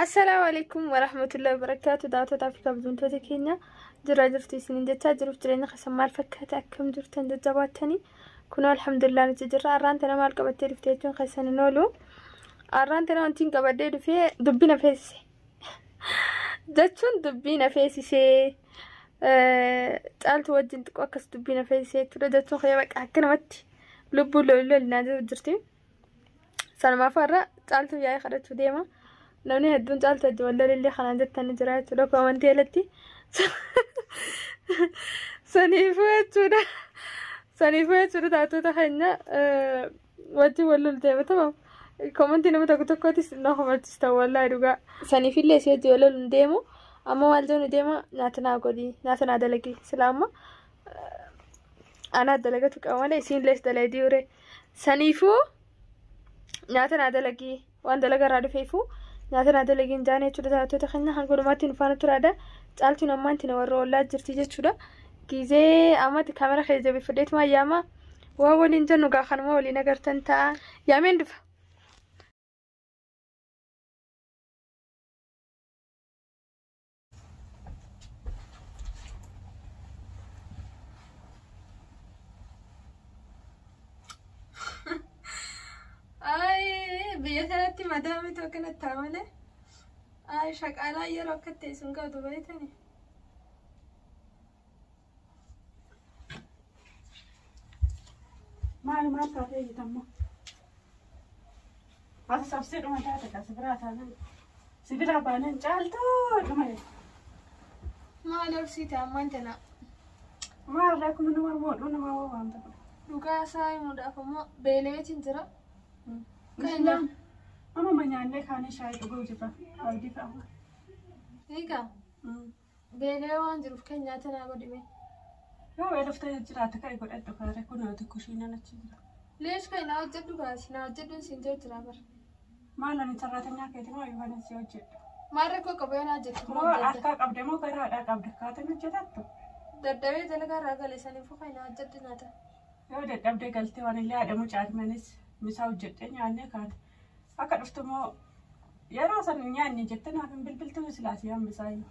Assalaamu alaikum warahmatullahi wabarakatuh. Daawwattoota fi kabajamtoota keenya jira jirtu isiniin jechaa jiruuf jireenya keessan maal fakkaata, akkam jirtan, jajjabaattanii? Kunoo alhamdulillah nuti jirra. Arraan tana maal qabattee dhufte jechuun keessan hin oolu. Arraan tana wanti hin qabadhee dhufee dubbii na feesise. Jechuun dubbii na feesisee Caaltu wajjin xiqqoo akkas dubbii na feesisee jechuudha. Jechuun kiyya baqa akka namatti lubbuun loli loli naa jirti. Sanumaaf har'a Caaltuu yaa'ii kadhachuu deema. Namni hedduun Caaltuu wajjin wal lolillee kanaan jettan ni jira jechuudha. Koomantii alatti. Saniifuu jechuudha. Saniifuu jechuudha taatota keenya wajjin wal lolte batama. Koomantii nama tokko tokkootis na kofalchista wallaahi dhugaa. Saniifillee si wajjin wal lolu hin deemu. Amma maal jennu deema, nyaata naa godhi, nyaata naa dalagi. Silaa amma anaa dalagatu qaba malee isiin lees dalagdii ure. Saniifuu nyaata naa dalagii, waan dalaga irraa dhufeefuu nyaata naa dalagii hin jaane jechuudha. Taatota keenya hanga dhumaatti nu faana turaadha. Caaltuun ammaan tina warra ollaa jirti jechuudha. Gizee ammatti kaamera kee jabeeffadheetuma yaama. Waan waliin jennu gaa kanuma waliin agartan ta'a. Yaameen dhufa. Ay, biyya kanatti madaamitu akkanatti ta'a malee. Ay, shaqaalaa yeroo akka ta'e sun qabdu beektani. Maali, maal taatee ejjitammoo? Ati sabsee dhuma taate kaa si biraa taanaan. Si biraa baanaan Caaltuu dhuma jette. Maal obsiite ammaan tana? Maal akkuma nama moodhuu nama waamta kun. Dhugaa isaa himuudhaaf ammoo beela'eetiin jira. Islaan amma nyaannee kaanee shaayii dhuguu jirra. Abdii fa'a. Egaa beela'ee waan jiruuf kan nyaata naa godhime. Yoo beeloftee jiraate ka'i godhadhu kaaree, kun kushiinaan achi jira. Leesh kan naa hojjedhu kaasi, naa hojjedhuun siin jiru jira bara. Maal, ani sarraatanyaa keeti moo yookaan si hojjedhu? Maal rakkoo qaba yoo naa hojjettu? Moo harkaa qabde moo gara haadhaa qabde kaatee hojjetattu? Dadhabee dalagaa irraa gale, saniifuu kan naa hojjedhu nyaata. Yoo dadhabdee galtee waan illee haadha mucaati manis misaa hojjedhee nyaannee kaate. Akka dhuftu moo yeroo san nyaanne jettee naaf hin bilbiltuu silaasii hambisaayyuu.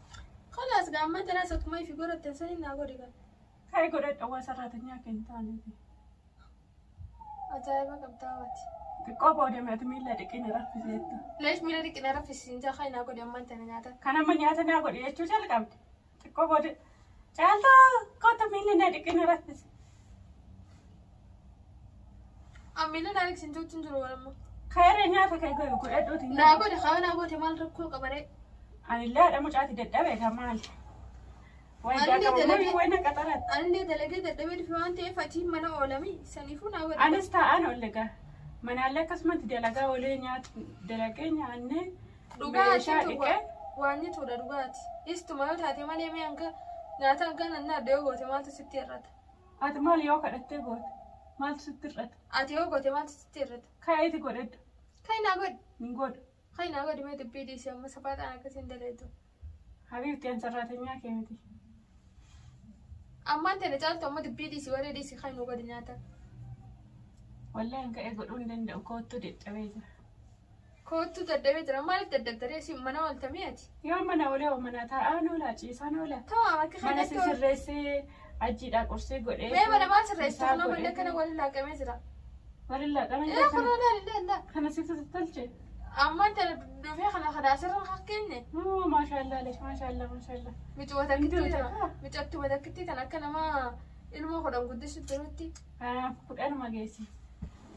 Kalaas gaa ammaan tanaas akkuma ifi godhatten saniin naa godhi gaa. Ka'i godhadhu, waan sarraatanyaa kee hin taaneeti. Ajaa'iba qabdaa waati. Xiqqoo booda ati miila dhiqina raffiseetta. Leesh miila dhiqina raffisiin jaa, kan naa godhi ammaan tana nyaata. Kan amma nyaata naa godhi jechuu jalqabde. Xiqqoo booda Caaltuu kootu miilli na dhiqina raffise. Miila naa dhiqsin jechuun jiru walamma. Kaayiree nyaata kee godhadhuuti. Naa godhi haa, naa goote maal rakkoo qabaree? Anillee haadha mucaati dadhabee kan maali? Wayi na qaxaratti. Anillee dalagee dadhabee dhufe waan ta'eef ati mana oolami, saniifuu naa godhi. Anis taa'aan oolle gaa. Manaallee akkasumatti dalagaa oolee nyaata dalagee nyaannee meeshaa Dhugaati dhiqee. waan nituudha dhugaati. Istuma yoo taate malee mee hanga nyaata hanga nanna adda yoo goote maaltu sitti hir'ata? Ati maal yoo kadhattee goote? Maaltu sitti hir'ata? Ati yoo goote maaltu sitti hir'ata? Kaayeeti godhadhu. Kan naa godhi. Hin godhu. Kan naa godhi, mee dubbii dhiisi, amma safaaxaan akkasiin daleetu. Habiibti, an sarraatanyaa kee miti. Ammaan tana Caaltu amma dubbii dhiisi, warra dhiisi, kan nu godhi nyaata. Wallahi hin ka'ee godhuu hin danda'u, koottuu dadhabee jira. Koottuu dadhabee jira, maaliif dadhabdaree si mana ooltamee ati? Yoo mana oolee hoo mana taa'aan oola, ciisaan oola. Ta'aa akka Mana si kanatti sirreessee ajiidhaa qursee godhee. Mee mana maal sirreessitu, misaa kunoo manni godhee. akkana waliin laaqamee jira. Waliin laaqamee Ee jira. Kunoo laali laali. Kana sitti tolche. Ammaan tana dhufee kana asirra kakkeenye. Oo maashaallah lesh, maashaallah, maashaallah. Micuma takkittii Inti tana, hojjetaa? micattuma takkittii tana akka nama ilmoo 10 guddisu jirutti. Kanaaf 10uma geessi.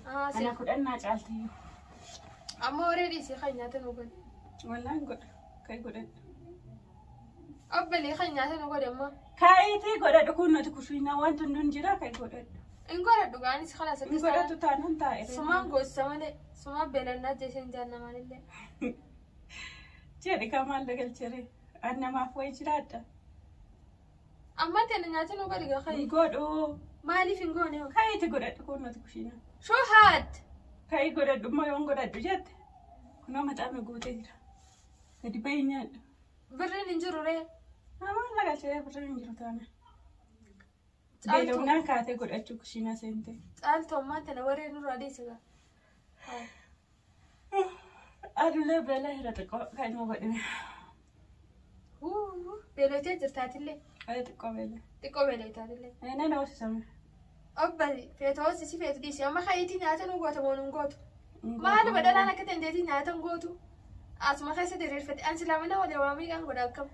Ana 10 naa caaltiyyuu. Amma waree dhiisii kan nyaata nu godhi. Wallaan godha. Ka'i godhadhu. Obbolee, kan nyaata nu godhi amma. Ka'iitii godhadhu, kun nuti kushiinaa wanti hunduu jira, ka'i godhadhu. Hin godhadhu gaanis kalaas Hin akkas godhatu taanaan. taanaan taa'e. Sumaan goosisa malee, sumaan beelannaa jeeseen jaannamanillee. Jedhi kaa, maal dagalchere? An namaaf wayi jiraadha. Amma tana nyaata nu godhi gaa Hin ka'i. godhu. Maaliif hin goone hoo? Ka'iitii godhadhu, kun nuti kushiinaa. Shoo haat. Ka'i godhadhu immoo, yoon godhadhu jette. Kunoo maxaame guutee jira. Gadi bahii nyaadhu. Birriin hin jiru ree. Maal dagalchere birriin hin jiru taana? Caaltuu. Beelofnaan kaatee godhachuu kushiinaa seente. Caaltuu, ammaan tana waree nurraa dhiisi gaa. Adulee beela hira xiqqoo kan inni godhime. Beelotee jirtaatillee. Xiqqoo beela. Xiqqoo beelotaatillee. Nan hoosisame. Obbali feetoo si feetu dhiisi amma kayitii nyaata nu goota moo nu gootu. Maal badhalaan akka dandeetii nyaata hin gootu. Asuma keessa diriirfate an silaa mana wal waamii kan godha akkam.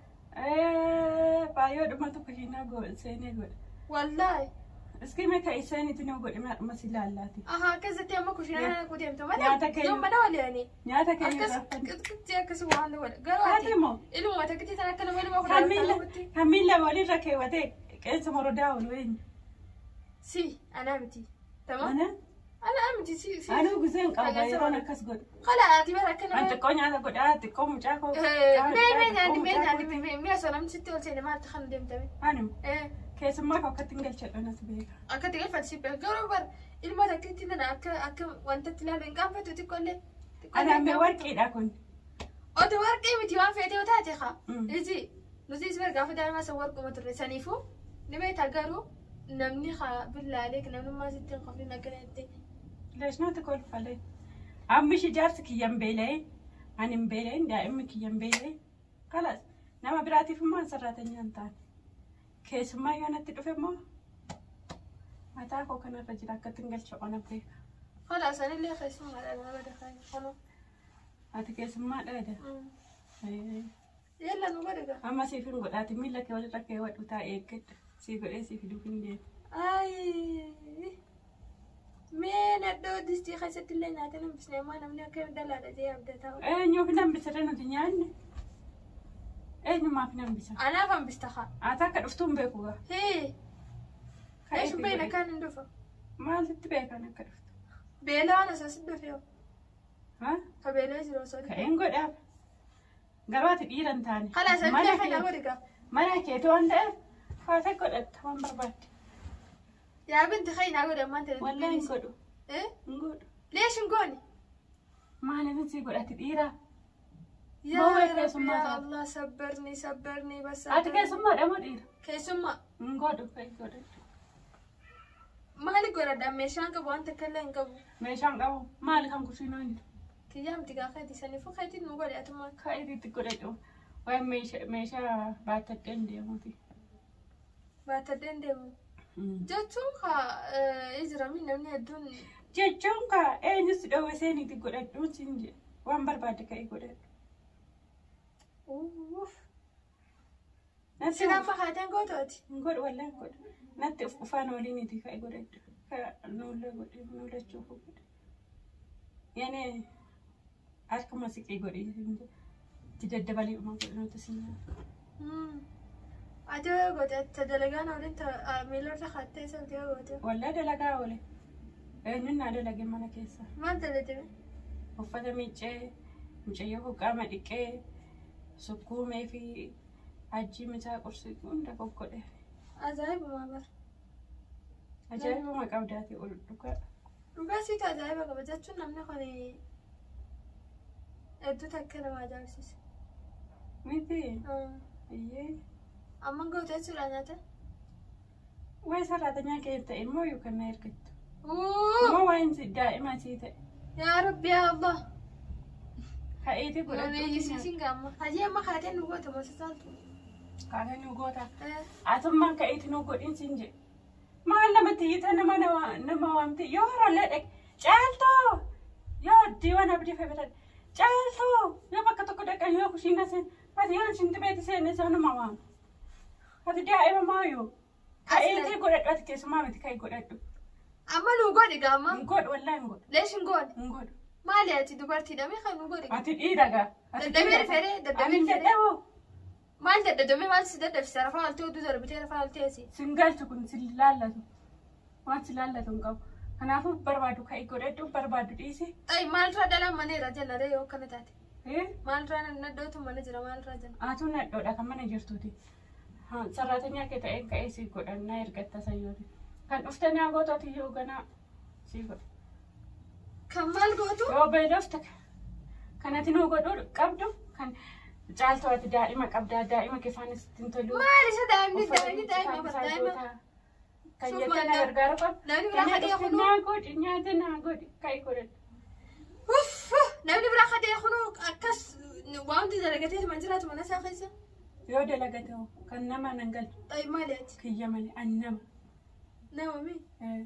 Baay'ee dhuma tokko shinaa seenee godha. Wallaahi. Iski mee ka isaaniitti nu godhime hadhuma si laallaati. Aha akkasitti amma kushinaa ku deemtu mana Nyaata keenya. yoo mana waliini. Nyaata keenya Akkas irraa qixxee akkas waan godha. Garuu Haati ati moo? ilmuma takkitti tan akka nama ilma Kan miila kudhan kan miila walirra keewwatee qeensa morodaa oolu eenyu? Si anaa miti. Tamam. Ana Anaa miti si si. anuu gizeen qaba Qeensa yeroon morodaa. akkas godhu. Kala ati bara akka An nama. xiqqoo nyaata godhaa xiqqoo mucaa koo. Mee mee nyaanni mee nyaanni mee mee osoo namni sitti ol seene maaltu kan deemtame? Anuma keessummaa koo akkatti hin galchadhu nas beeka. Akka itti galfatu si beeka garuu bara ilma takkitti tana akka akka wantatti ilaalu hin qaanfatu xiqqoollee. Anaan mee warqiidha kun. Otu warqii miti waan feete yoo taate haa. Mm. Iji nuti is gaafa daa'ima san warquma turre saniifuu ni beektaa garuu namni haa billaalee namnummaa sitti hin qofne akkana jettee. Leeshnooti kolfalee. Amma ishee jaarsi kiyyan beela'ee ani hin beela'in daa'imni kiyyan beela'ee kalas nama biraatiif immoo an sarraatanya hin taane. Keessummaa yoo natti dhufe immoo mataa koo kanarra jira akkatti hin galcha ona beeka. Kalaas anillee keessummaadha nama dakaa. Ati keessummaa dha. Yalla nu godhe gaa. Amma siif hin godhaati miila kee walirra keewwadhu taa'ee eeggadhu. Sii godhee sii fiduuf hin deemu. Ayi. Mee nadhoo distii keessatti illee nyaata nambisne ammaa namni akka dalaadha jee abdataa. Eenyuuf nambisarra nuti nyaanne? Eenyumaaf nambisa? Anaaf hambista haa. Ati akka dhuftuu hin beeku gaa. Hee. Eeshu beela kan hin dhufa. Maalitti beekan akka dhuftu? Beela waan osoo si dhufe yoo. Haa? Ka beela jiru osoo dhufe. Ka'een godhaaf. Garuu ati dhiira hin taane. Kalaas Mana anillee kana kee- godhe gaa. Mana keetu waan ta'eef kaatee godhatta waan barbaadde. Yaa binti kee naa godhe ammaan ta'e. Wallaahi hin godhu. Eh? Hin godhu. Leesh hin goone. Maaliif sii godhati dhiira? Yaa Moo Rabbi keessummaa yaa taate? Allah sabbarni sabbarni bas. Ati keessummaadha moo dhiira? Keessummaa. Hin godhu ka'ee godhadhu. Maali godhadha meeshaan qabu waan takka illee hin qabu. Meeshaan qabu maali kan kushiinoo hin jiru? Kiyyaa miti gaa keeti saniifuu keetiin nu godhe atumaan. Ka'ee itti godhadhu. Waan meeshaa baattadhee hin deemuuti. Baatadhee hin deemu. Jechuun kaa ijirami namni hedduun Jechuun kaa eenyus dhowwe seeniitti godhadhuun siin jedhe waan barbaadde ka'ee godhadhu. uff. Natti Sin amma haateen gootooti. hin godhu wallaahi hin godhu. Natti uf ufaan waliiniiti ka'ee godhadhu. Ka nuula godhe nuulachuuf godhe. Yaani harkuma siqii godhe siin jedhe. Itti daddabalee uma godhe nuti siin nyaata. Ati yoo goote ta dalagaan waliin ta miilarra kaattee isa yoo goote. Wallaahi dalagaa oole. Eenyuun naa dalage mana keessa. Maal dalagde? Uffata miiccee, mucayyoo koo qaama dhiqee, sukkuumee fi ajjii misaa qursii hunda goggodhe. Ajaa'ibuma bara. Ajaa'ibuma qabdaati ol dhugaa. Dhugaa siitu ajaa'iba qaba jechuun namni kun hedduu takka nama ajaa'ibsiisa. Miti? Iyyee. Amma goote jechuudha nyaata. Wayi saraatanyaa kee ta'e immoo yookaan na ergattu. Uuu! Immoo waan daa'ima sii ta'e. Yaa Rabbi yaa Allah. Ka'eeti Namni godhadhu. iyyisiisin gaamma. Hajii amma kaatee nu goote moo sasaaltu? Kaatee nu goota. Atummaan ka'eeti nu godhin siin jedhe. Maal namatti iyyita nama nama waamte yoo horollee dhaqe caaltoo yoo diiwaan abdii fayyadatan caaltoo yoo bakka tokko dhaqan yoo kushiina seen ati yoo shinti beeti seenne sanuma waam. Ati daa'ima maayyoo ka'eetii godhadhu ati keessumaa miti ka'ee godhadhu. Amma nu godhi gaamma. Hin godhu wallaahi hin godhu. Leesh hin goone. Hin godhu. Maali ati dubartiidha mee kan nu godhi? Ati dhiira gaa. Dadhabee rifeeree dadhabee Ani rifeeree. dadhaboo. Maal dadhabee maal si dadhabsiisa rafaa oltee oduu darbitee rafaa oltee asii. Sin galchu kun sin laallatu. Waan si laallatu hin qabu. Kanaafuu barbaadu ka'ee godhadhu barbaadu dhiisi. Xayi maalirraa dhalaan maneera jenna ree yoo akkana taate. Eh? Maalirraa nadhootu mana jira maalirraa jenna. Atu nadhoodha kan mana jirtuuti. Saraatanyaa kee ta'een ka'ee sii godhannaa ergatta sayyooti. Kan dhufte naa gootooti yoo ganaa sii godha. Kan maal gootu? Yoo beelofte kanati nuu godhuu qabdu kan caaltuu ati daa'ima qabdaa daa'ima kee faana sitti hin tolu. Maal isa daa'imni Uffata daa'imni miiccaa daa'ima bar isaa daa'ima. goota. Kan Suuf jettee na maal gargaaru qabdu. Namni biraa Kana hadii dhufte kunuu. naa godhi nyaata naa godhi ka'ee godhadhu. Uff! Namni biraa kadee kunuu akkas waa hundi dalagatee man jiraatu mana isaa keessa. Yoo dalagate hoo kan nama nan galchu. Xayi maali ati? Kiyya malee ani nama. Nama mi?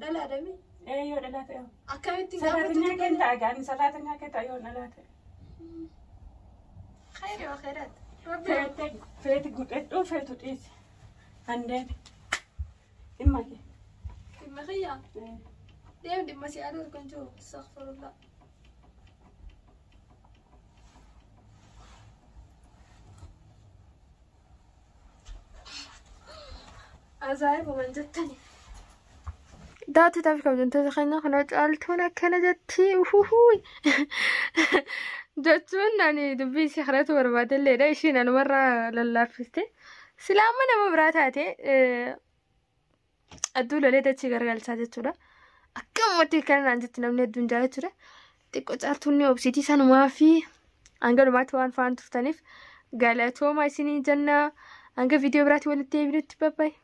Dhalaadha mi? Ee yoo dhalaa ta'e hoo. Akkamitti Saraatinyaa kee ta'a gaani saraatinyaa kee ta'a yoo dhalaa ta'e. Khayri wa khayraat. Rabbi. Feete feeti gudhadhuu feetu dhiisi. An deemi. Dhimma kee. Dhimma kiyya. Deem dhimma si aduu kan jiru. Astaghfirullah. Ajaa'iba jettani. Daawwattoota fi kabajamtoota keenya kana caaltuun akkana jetti uhuhuy jechuun ani dubbii isii kanatu barbaadelleedha ishiin anumarraa lallaaffiste. Silaa amma nama biraa taate adduu lolee dachii garagalchaa jechuudha. Akkamumatti kana naan jetti namni hedduun jaalachuudha. Xiqqoo caaltuun ni obsitii sanumaa fi hanga dhumaatti waan faan turtaniif galatooma isinii jenna. Hanga viidiyoo biraatti walitti deebinutti babbaye.